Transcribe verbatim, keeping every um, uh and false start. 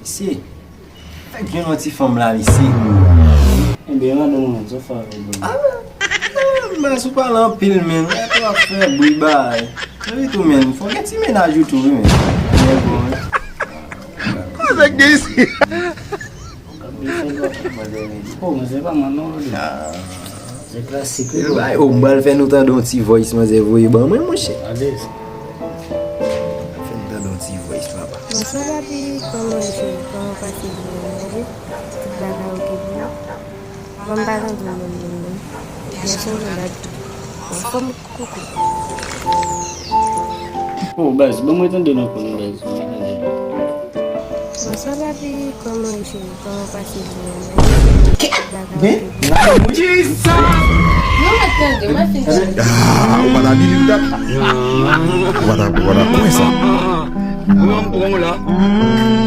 Mesye, fèk jwenn yon ti fanm la, mesye. Ebyen, madanm mwen, sa fè avè l? Ah, ah, baz, ou pale anpil, men. Ou ap fè bri bay. Epi tou, men, fò gen ti mennaj ou tou, wi, men. Men bon, wi. Sa k gen isi? Ou ap defèt w ap fè bòdèl, men. Oh, men se pa mwen, non, Lodi. Se klasik, wi, bro. Bay, oh, m pral fè nou tande yon ti voice manzè voye ban mwen, monchè. Alèz. Fè n tande yon ti voice, papa. Bonswa, papi. Kòman w ye, cheri? Kòman w pase jounen an, bebe? Tout bagay oke pou ou? Mwen, m pa tande w menm, menm, menm. Byen chanje dat. Anfòm koukou. Oh, baz, ban mwen tande l ankò, non, baz. Ban mwen tande l. Bonswa, papi. Kòman w ye, cheri? Kòman w pase jounen an? Bagay oke pou ou? Jesus! Non, mwen tande, mwen fin tande. Ah, ou pa ta di li dat. Ou pa ta, ou pa ta, kòman sa? Mwen, m pran w la.